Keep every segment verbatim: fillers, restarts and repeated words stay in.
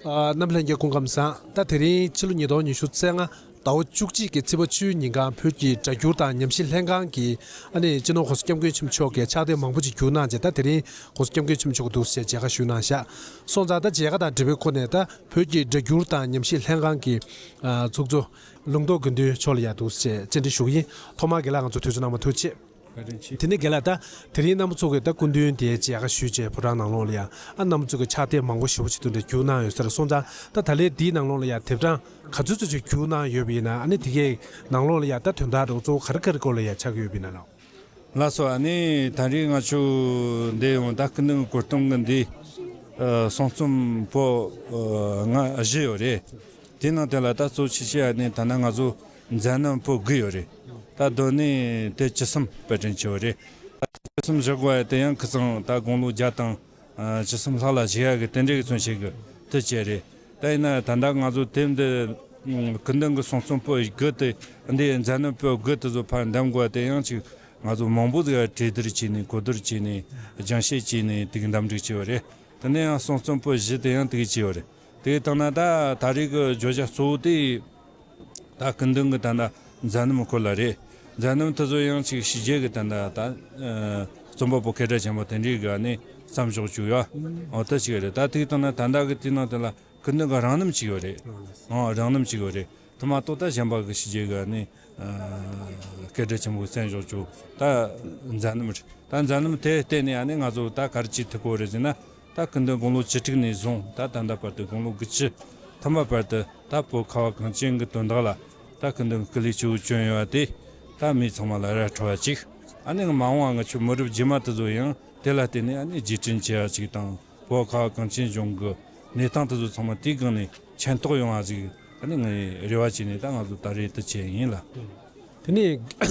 ཨ། རྣམ་པ་ལྷན་རྒྱས་སྐུ་ཁམས་བཟང་། ད་དེ་རིང་ཕྱི་ལོ་ཉིས་སྟོང་ཉི་ཤུ་རྩ་ལྔ་ཟླ་བ་བཅུ་གཅིག་གི་ཚེས་པ་བཅུའི་ཉིན་གང་བོད་ཀྱི་སྒྲ་སྒྱུར་དང་ཉམས་ཞིབ་ལྷན་ཁང་གིས་ཨ་ནི་སྤྱི་ནོར་༸གོང་ས་༸སྐྱབས་མགོན་ཆེན་པོ་མཆོག་གི་ཕྱག་དེབ་མང་པོ་ཅིག་བསྒྱུར་གནང་བྱས། ད་དེ་རིང་༸གོང་ས་༸སྐྱབས་མགོན་ཆེན་པོ་མཆོག་གི་འདུག་སེ་མཇལ་ཁ་ཞུས་གནང་ཤག་སོང་ཙང་ད་མཇལ་ཁ་དང་འབྲེལ་བའི་སྒོ་ནས་ད་བོད་ཀྱི་སྒྲ་སྒྱུར་དང་ཉམས་ཞིབ་ལྷན་ཁང་གི་ཨ་ཚོགས་གཙོ་ལུང་རྟོགས་དགེ་འདུན་མཆོག་ལ་ཡང་འདུག་སེ་བཅར་འདྲི་ཞུ་གི་ཡིན། ཐོག་མར་རྒན་ལགས་ང་ཚོ་དུས་ཚོད་གནང་བར་ཐུགས་རྗེ་ཆེ། བཀའ་དྲིན་ཆེ། དེ་ནས་རྒན་ལགས། ད་དེ་རིང་རྣམ་པ་ཚོ་གིས་ད་སྐུ་མདུན་དེ་མཇལ་ཁ་ཞུས་བྱས་ཕོ་བྲང་ནང་ལོགས་ལ་ཡ་ཨ་རྣམ་པ་ཚོ་གིས་ཕྱག་དེབ་མང་པོ་ཞེ་པོ་ཅིག་འདུག་འདྲ་བསྒྱུར་གནང་ཡོད་ས་རེད། སོང་ཙང་ད་ད་ལན་འདིའི་ནང་ལོགས་ལ་ཡ་དེབ་གྲངས་ག་ཚོད་ཚོད་ཅིག་བསྒྱུར་གནང་ཡོད་པ་ཡིན་ན། ཨ་ནི་དེ་གའི་ནང་ལོགས་ལ་ཡ་ད་དོན་དག་རེད་གཙོ་བོ་ག་རེ་ག་རེ་སྐོར་ལ་ཡ་ཆགས་ཀྱི་ཡོད་པ་ཡིན་ན་ལགས། ལགས་སོ། ཨ་ནི་ད་རེས་ང་ཚོ་འདི་ཡོང་ད་སྐུ་མདུན་གྱི་གོ་སྟོན་གྱི་འདི་ཨ་གསུང་རྩོམ་པོ་ཨ་ལྔ་བཞི་ཡོད་རེད། དེ་ནང་དེ་ལ་ད་གཙོ་ཆེ་ཆེ་ཨ་ནི་ད་ནང་ང་ཚོ་མཛད་རྣམ་པོ་དགུ་ཡོད་རེད། ད་སྡོད་གནས་དེ་བཅུ་གསུམ་པར་དྲན་ཆེ་བ་རེད། ད་བཅུ་གསུམ་བཞག་དགོས་ཡ་དེ་ཡང་ཁི་ཚང་ད་དགུང་ལོ་བརྒྱ་དང་ཨ་བཅུ་གསུམ་ལྷག་ལ་བཞུགས་ཡ་གི་དེ་འདྲའི་གི་མཚོན་བྱེད་གི་དེ་བཅས་རེད། ད་ཡིན་ན་ད་ལྟ་ང་ཚོ་དེབ་འདི་སྐུ་མདུན་གི་གསུང་རྩོམ་པོ་དགུ་དེ་འདི་མཛད་རྣམ་པོ་དགུ་དེ་ཚོ་ཕར་འདེམས་དགོས་པ་དེ་ཡང་ཅིག་ང་ཚོ་མང་པོ་ཟིག་གྲོས་བསྡུར་བྱས་ནས་གོ་བསྡུར་བྱས་ནས་སྦྱང་བཤད་བྱས་ནས་དེ་གི་འདེམས་སྒྲིག་བྱས་པ་རེད། དེ་ནས་ཡང་གསུང་རྩོམ་པོ་བཞི་དེ་ཡང་དེ་གི་བྱས་པ་རེད། དེ་གི་བཏང་ན་ད་ད་རེས་གི་བརྗོད་བྱ་གཙོ་བོ་དེ་ད་སྐུ་མདུན་གི་ད་ལྟ་མཛད་རྣམ་སྐོར་ལ་རེད། མཛད་རྣམ་དེ་ཚོ་ཡང་ཅིག་ཕྱི་རྒྱལ་གི་ད་ལྟ་ད་ཨ་རྩོམ་པ་པོ་སྐད་གྲགས་ཆེན་པོ་དེ་འདྲའི་གི་ཨ་ནི་བརྩམས་བཞག་བཅུག་ཡོད། འོ་དེ་ཅིག་རེད། ད་དེ་གི་བཏང་ན་ད་ལྟ་གི་དེ་ནང་དེ་ལ་སྐུ་མདུན་གི་རང་རྣམ་ཅིག་ཡོད་རེད། འོ་རང་རྣམ་ཅིག་ཡོད་རེད། དེ་མ་གཏོགས་ད་གཞན་པ་གི་ཕྱི་རྒྱལ་གི་ཨ་ནི་ཨ་སྐད་གྲགས་ཆེན་པོ་གི་བརྩམས་བཞག་བཅུག་ད་མཛད་རྣམ་རེད། ད་མཛད་རྣམ་དེ་བརྟེན་ནས་ཨ་ནི་ང་ཚོ་ད་ག་རེ་བྱེད་ཐུབ་ཀྱི་ཡོད་རེད་ཟེར་ན། ད་སྐུ་མདུན་དགུང་ལོ་བཅུ་དྲུག་ནས་བཟུང་ད་ད་ལྟ་བར་དུ་དགུང་ལོ་དགུ་བཅུ་ཐམ་པ་བར་དུ་ད་བོད་ཁ་བ་གངས་ཅན་གྱི་དོན་དག་ལ་ད་སྐུ་མདུན་སྐུ་ལས་གཙོ་བོ་བསྐྱོན་ཡོད་པ་དེ་ད་མི་ཚང་མ་ལ་ར་འཕྲོད་པ་ཅིག་ཨ་ནི་མ་འོངས་པ་ང་ཆོ་མི་རབས་རྗེས་མ་དེ་ཚོ་ཡང་དེ་ལ་བརྟེན་ནས་ཨ་ནི་རྗེས་དྲན་བྱེད་ཡ་ཅིག་དང་། བོད་ཁ་བ་གངས་ཅན་ལྗོངས་ཀྱི་གནས་སྟངས་དེ་ཚོ་ཚང་མ་དེའི་སྒང་ནས་མཁྱེན་རྟོགས་ཡོང་བ་ཞིག་ཨ་ནི་ངས་རེ་བ་བྱས་ནས་ད་ང་ཚོ་ད་རེས་དེ་བྱས་ཡིན་ལ། དེ་ནས་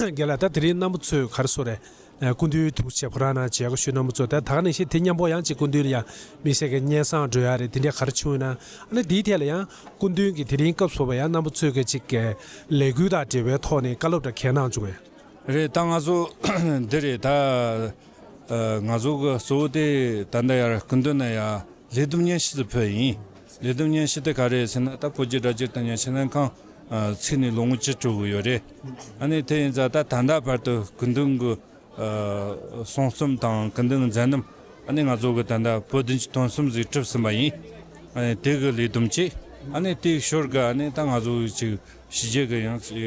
རྒན་ལགས། ད་དེ་རིང་རྣམ་པ་ཚོས་ག་རེ་ཟེར་རེད། ཨ་སྐུ་མདུན་དུ་བྱས་ཕོ་བྲང་ནང་མཇལ་ཁ་ཞུས། རྣམ་པ་ཚོས་ད་ད་ག་ནང་བཞིན་དེ་མཉམ་པོ་ཡང་ཅིག་སྐུ་མདུན་ལ་ཡང་དམིགས་བསལ་གྱི་སྙན་སེང་སྒྲོག་ཡ་རེད། དེ་འདྲ་ག་རེ་བྱུང་ཡོད་ན། ཨ་ནི་དེའི་ཐད་ལ་ཡང་སྐུ་མདུན་གྱི་དེ་རིང་སྐབས་སུ་བབས་པ་ཡང་རྣམ་པ་ཚོས་ཀྱི་ཅིག་ལས་འགུལ་དང་འབྲེལ་བའི་ཐོག་ནས་བཀའ་སློབ་འདྲ་གང་གནང་བྱུང་བས། རེད། ད་ང་ཚོ་འདི་རེད། ད་ཨ་ང་ཚོ་གི་གཙོ་བོ་དེ་ད་ལྟ་ཡར་སྐུ་མདུན་ན་ཡ་ལས་བསྡོམས་སྙན་ཞུ་ཞིག་ཕུལ་ཡིན། ལས་བསྡོམས་སྙན་ཞུ་དེ་ག་རེ་ཟེར་ན། ད་བོད་ཀྱི་སྒྲ་སྒྱུར་དང་ཉམས་ཞིབ་ལྷན་ཁང་ཨ་ཚུགས་ནས་ལོ་ངོ་བཅུ་དྲུག་གི་ཡོད་རེད། ཨ་ནི་དེ་ཡིན་ཙང་ད་ད་ལྟ་བར་དུ་སྐུ་མདུན་གི་ཨ་གསུང་རྩོམ་དང་སྐུ་མདུན་གི་མཛད་རྣམ་ཨ་ནི་ང་ཚོ་གི་ད་ལྟ་པོད་བདུན་ཅུ་དོན་གསུམ་ཟིག་གྲུབ་ཟིན་པ་ཡིན། ཨ་ནི་དེ་གི་ལས་བསྡོམས་བྱས། ཨ་ནི་དེའི་ཞོར་གི་ཨ་ནི་ད་ང་ཚོ་ཅིག་ཕྱི་རྒྱལ་གི་ཡང་ཅིག་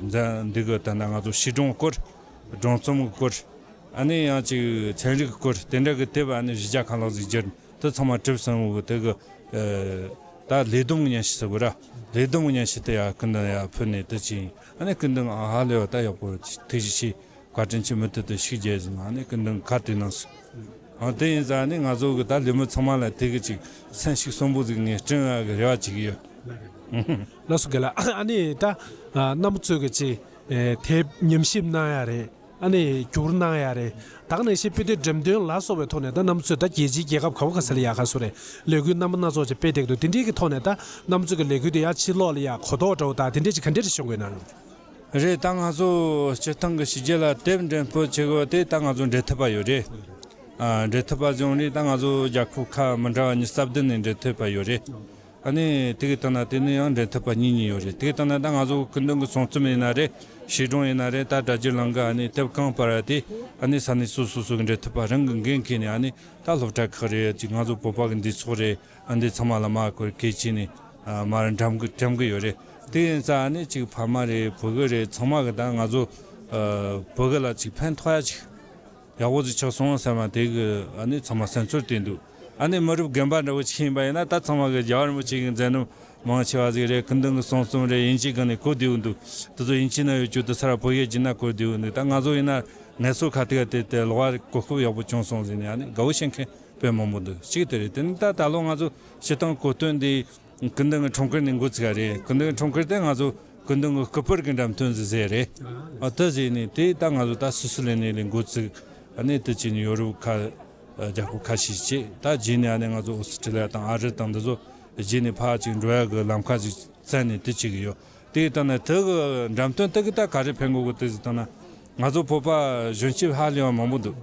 མཛད་འདི་གི་ད་ལྟ་ང་ཚོ་བྱིས་སྒྲུང་སྐོར། སྒྲུང་རྩོམ་གི་སྐོར། ཨ་ནི་ཡང་ཅིག་ཚན་རིག་གི་སྐོར་དེ་འདྲ་གི་དེབ་ཨ་ནི་བཞི་བརྒྱ་ཁ་ལྷག་ཟིག་བསྒྱུར། དེ་ཚང་མ་གྲུབ་སོང་བོ་དེ་གི་ཨ་ད་ལས་བསྡོམས་གི་སྙན་ཞུ་ཟེར་བ་ར། ལས་བསྡོམས་གི་སྙན་ཞུ་དེ་ཡ་སྐུ་མདུན་ཡ་ཕུལ་ནས་དེ་ཅིག་ཨ་ནི་སྐུ་མདུན་ཨ་ཧ་ལས་བ་ད་ཡག་པོ་ཐུགས་རྗེ་ཆེ། བཀའ་དྲིན་ཆེ། མུ་མཐུད་དུ་ཤུགས་རྒྱས་ཟིན། ཨ་ནི་སྐུ་མདུན་ཁ་དེ་གནང་སོང་། ཨ་དེ་ཡིན་ཙང་ཨ་ནི་ང་ཚོ་གི་ད་ལས་མི་ཚང་མ་ལ་དེ་གི་ཅིག་སེམས་ཤུགས་གསོན་པོ་ཟིག་ངས་བསྐྲུན་ཡ་གི་རེ་བ་བྱེད་གི་ཡོད། ལགས་སོ་རྒན་ལགས། ཨ་ནི་ད་ཨ་རྣམ་པ་ཚོས་གི་ཅིག་ཨེ་དེབ་ཉམས་ཞིབ་གནང་ཡ་རེད། ཨ་ནི་བསྒྱུར་གནང་ཡ་རེད། ད་ག་ནང་བཞིན་དཔེ་དེབ་འགྲེམས་སྟོན་ལ་སོགས་པའི་ཐོག་ནས་ད་རྣམ་པ་ཚོས་ད་རྒྱལ་སྤྱིའི་རྒྱལ་ཁབ་ག་བ་ག་ས་ལ་ཡ་ག་ཚོད་རེད། ལས་འགུལ་རྣམ་པ་སྣ་ཚོགས་ཅིག་སྤེལ་བསྡད་འདུག་དེ་འདྲའི་གི་ཐོག་ནས་ད་རྣམ་པ་ཚོས་གི་ལས་འགུལ་དེ་ཡ་ཕྱི་ལོགས་ལ་ཡ་གོ་རྟོགས་འདྲ་བོ་དང་དེ་འདྲས་ཅིག་ག་འདྲས་རེ་བྱུང་གི་ཡོད་ན། རེད། ད་ང་ཚོ་སྤྱིར་བཏང་གི་ཕྱི་རྒྱལ་ལ་དེབ་འགྲེམས་སྤེལ་བྱེད་དགོས་དེ་ད་ང་ཚོ་འབྲེལ་མཐུད་པ་ཡོད་རེད། ཨ་འབྲེལ་མཐུད་པ་བྱུང་རེད། ད་ང་ཚོ་རྒྱལ་ཁབ་ཁག་མི་འདྲ་བ་ཉི་ཤུ་རྩ་བདུན་ནས་འབྲེལ་མཐུད་པ་ཡོད་རེད། ཨ་ནི་དེ་གི་སྟེང་ན་དེ་ནས་ཡང་འབྲེལ་མཐུད་པ་གཉིས་གཉིས་ཡོད་རེད། དེ་གི་སྟེང་ན་ད་ང་ཚོ་སྐུ་མདུན་གི་གསུང་རྩོམ་ཡིན་ན་རེད། བྱིས་སྒྲུང་ཡིན་ན་རེད། ད་སྒྲ་སྒྱུར་ལམ་གི་ཨ་ནི་དེབ་གང་སྤར་བ་དེ་ཨ་ནི་ས་གནས་སོ་སོ་སོ་གི་འབྲེལ་མཐུད་པ་རང་གི་འགན་འཁྱེར་ནས་ཨ་ནི་ད་སློབ་གྲྭ་ཁག་རེད། ཅིག་ང་ཚོ་བོད་པ་གི་འདུས་ཚོགས་རེད། ཨ་འདི་ཚང་མ་ལ་མ་བསྐུར་གལ་ཆེ་ནས་ཨ་མར་འགྲེམས་གི་འགྲེམས་གི་ཡོད་རེད། དེ་ཡིན་ཙང་ཨ་ནི་ཅིག་ཕ་མ་རེད། བུ་གུ་རེད། ཚང་མ་གི་ད་ང་ཚོ་ཨ་བོད་གི་ལ་ཅིག་ཕན་ཐོགས་ཡ་ཅིག་ཡག་པོ་ཅིག་ཆགས་སོང་ཟེར་མ་དེ་གི་ཨ་ནི་ཚང་མ་སེམས་ཚོར་དེ་འདུག་ཨ་ནི་མི་རབས་རྒན་པ་འདྲ་བོ་ཅིག་ཡིན་པ་ཡིན་ན་ད་ཚང་མ་གི་རྒྱལ་བ་རིན་པོ་ཆེ་གི་མཛད་རྣམ་མང་ཆེ་བ་ཟིག་རེད། སྐུ་མདུན་གི་གསུང་རྩོམ་རེད། དབྱིན་ཇིའི་སྒང་ནས་གོ་བདེ་བོ་འདུག་དེ་ཚོ་དབྱིན་ཇི་ན་ཡོད་རྒྱུ་དེ་ཚོ་ར་བོད་ཡིག་བསྒྱུར་ན་གོ་བདེ་བོ་འདུག་ད་ང་ཚོ་ཡིན་ན་ངལ་གསོ་ཁ་ཐུག་དེ་དེ་ལོག་པ་གོ་སྐབས་ཡག་པོ་བྱུང་སོང་ཟེར་ནས་ཨ་ནི་དགའ་བོ་བྱེད་མཁན་དཔེ་མང་པོ་འདུག་གཅིག་དེ་རེད། དེ་ནི་ད་ད་ལོ་ང་ཚོ་སྤྱིར་བཏང་གོ་སྟོན་འདི་སྐུ་མདུན་གྱི་འཁྲུངས་སྐར་ནས་འགོ་ཚུགས་པ་རེད། སྐུ་མདུན་གྱི་འཁྲུངས་སྐར་དེ་ང་ཚོ་སྐུ་མདུན་གྱི་སྐུ་པར་གྱི་འགྲེམས་སྟོན་ཟིག་ཟེར་རེད། ཨ་དེ་ཟེར་ནས་དེ་ད་ང་ཚོ་ད་སུད་སི་ལན་ནས་ལས་འགོ་ཚུགས། ཨ་ནི་དེ་ཅི་ནས་ཡོ་རོབ་ཁ་རྒྱལ་ཁབ་ཁ་ཤས་བྱས། ད་རྗེས་ནས་ཨ་ནི་ང་ཚོ་ཨོ་སི་ཀྲི་ལི་ཡ་དང་ཨ་རི་དང་འདི་ཚོ་རྗེས་ནས་ཕར་ཅིག་འགྲོ་ཡ་གི་ལམ་ཁ་ཅིག་བཙལ་ནས་དེ་བྱེད་གི་ཡོད། དེ་ལྟ་ན་དེ་གི་འགྲེམས་སྟོན་དེ་གི་ད་ག་རེ་ཕན་གོ་གི་དེ་ཟེར་ལྟ་ན། ང་ཚོ་བོད་པ་གཞོན་སྐྱེས་ཧ་ལས་པ་མང་པོ་འདུག་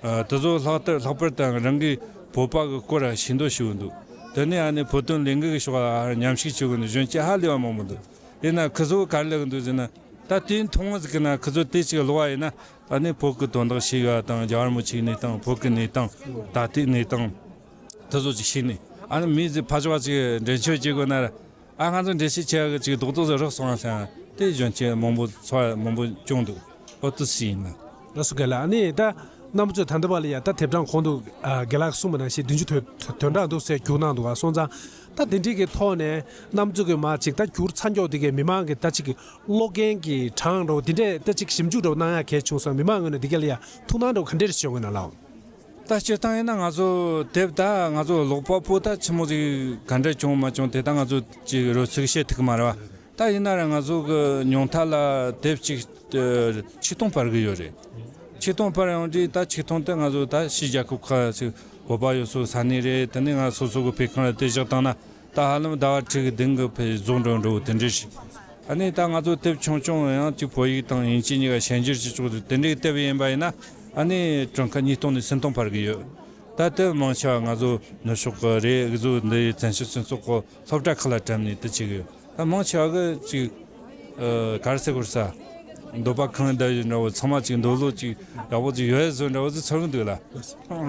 ཨ་དེ་ཚོ་ལྷག་ཏུ་ལྷག་པར་དུ་རང་གི་བོད་པ་གི་སྐོར་ལ་ཤེས་འདོད་ཞུ་གི་འདུག་དེ་ནས་ཨ་ནི་བོད་དོན་ལས་འགུལ་གྱི་ཕྱོགས་ལ་མཉམ་ཞུགས་བྱེད་དགོས་ནི་གཞོན་སྐྱེས་ཧ་ལས་པ་མང་པོ་འདུག་དེས་ན་ཁི་ཚོ་ག་རེ་ལབ་གི་འདུག་ཟེར་ན། ད་དུས་ཐུང་ངུ་ཟིག་གི་ན་ཁི་ཚོ་དེ་ཅིག་ལོག་པ་ཡིན་ན། ཨ་ནི་བོད་ཀྱི་དོན་དག་ཤེས་ཡ་དང་རྒྱལ་བ་རིན་པོ་ཆེའི་གནས་སྟངས། བོད་ཀྱི་གནས་སྟངས། ད་ལྟའི་གནས་སྟངས་དེ་ཚོ་ཅིག་ཤེས་ནས། ཨ་ནི་མི་ཟིག་ཕར་ཕྱོགས་ཅིག་འགྲེལ་བརྗོད་བྱེད་དགོས་ན་ར། ཨ་ང་ཚོ་འགྲེལ་བཤད་བྱེད་ཡ་གི་ཅིག་རྡོག་རྡོག་ཟིག་རག་སོང་ང་ཟེར། དེ་གཞོན་སྐྱེས་མང་པོ་ཚོར་བ་མང་པོ་བྱུང་འདུག་ཨོ་ཏི་སི་ཡིན་ན། ལགས་སོ་རྒན་ལགས། ཨ་ནི་ད་རྣམ་པ་ཚོས་ད་ལྟ་བར་ལ་ཡ་ད་དེབ་གྲངས་གོང་དུ་ཨ་རྒན་ལགས་གསུངས་པ་ནང་བཞིན་བདུན་ཅུ་དོན་དོན་གྲངས་འདུག་ཟེར་བསྒྱུར་གནང་འདུག་ག་སོང་ཙང་། ད་དེ་འདྲའི་གི་ཐོག་ནས་རྣམ་པ་ཚོ་གི་མ་ཅིག་ད་བསྒྱུར་ཚར་མགྱོགས་དེ་གའི་མི་མང་གི་ད་ཅིག་ཀློག་མཁན་གྱི་གྲངས་འདྲ་བོ་དེ་འདྲས་ད་ཅིག་ཞིབ་འཇུག་འདྲ་བོ་གནང་ཡ་གལ་བྱུང་སོང་། མི་མང་ངོས་ནས་དེ་ག་ལ་ཡ་ཐུགས་སྣང་འདྲ་བོ་ག་འདྲས་བྱུང་གི་ན་ལགས། ད་སྤྱིར་བཏང་ཡིན་ན་ང་ཚོ་དེབ་ད་ང་ཚོ་ཀློག་པ་པོ་ད་ཆི་མོ་ཟིག་ག་འདྲ་བྱུང་མ་བྱུང་དེ་ད་ང་ཚོ་ཅིག་རོལ་ཚིག་བཤད་ཐུབ་ཀྱི་མ་རེད་བ། ད་ཡིན་ན་ར་ང་ཚོ་གི་ཉུང་མཐའ་ལ་དེབ་ཅིག་ཨ་ཆིག་སྟོང་སྤར་གི་ཡོད་རེད། ཆིག་སྟོང་སྤར་ཡོང་དུས་ད་ཆིག་སྟོང་དེ་ང་ཚོ་ད་ཕྱིའི་རྒྱལ་ཁབ་ཁག་ཅིག་བོད་པ་ཡོད་ས་ས་གནས་རེད། དེ་ནས་ང་སོ་སོ་གི་ཕེབས་ཁང་ལ་དེ་བཞག་བཏང་ན། ད་ཧ་ལམ་ཟླ་བ་དྲུག་གི་བདུན་གི་ཕེབས་བཟོ་འགྲོ་འགྲོ་དེ་འདྲ་ཞིག་ཨ་ནི་ད་ང་ཚོ་དེབ་ཆུང་ཆུང་ཡང་ཅིག་བོད་ཡིག་དང་དབྱིན་ཇི་གཉིས་ཀ་ཤན་སྦྱར་བྱེད་ཆོག་དེ་འདྲའི་དེབ་ཡིན་པ་ཡིན་ན། ཨ་ནི་གྲངས་ཀ་ཉིས་སྟོང་ནས་སུམ་སྟོང་སྤར་གི་ཡོད། ད་དེབ་མང་ཆེ་བ་ང་ཚོ་ནུབ་ཕྱོགས་གི་རེད། འུ་ཚོ་འདི་བཙན་བྱོལ་སྤྱི་ཚོགས་གི་སློབ་གྲྭ་ཁག་ལ་བཀྲམ་ནས་དེ་བྱེད་གི་ཡོད། ད་མང་ཆེ་བ་གི་ཅིག་ཨ་ག་རེ་ཟེར་དགོས་རེད་ས། འདོད་པ་ཁེངས་བསྡད་ཡོད་འདྲ་བོ། ཚང་མ་ཅིག་འདོད་བློ་ཅིག་ཡག་པོ་ཅིག་ཡོད་བཟོ་འདྲ་བོ་ཅིག་ཚོར་གི་འདུག་ལ།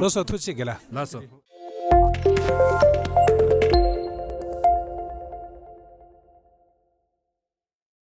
ལགས་སོ། ཐུགས་རྗེ་ཆེ་རྒན་ལགས། ལགས་སོ།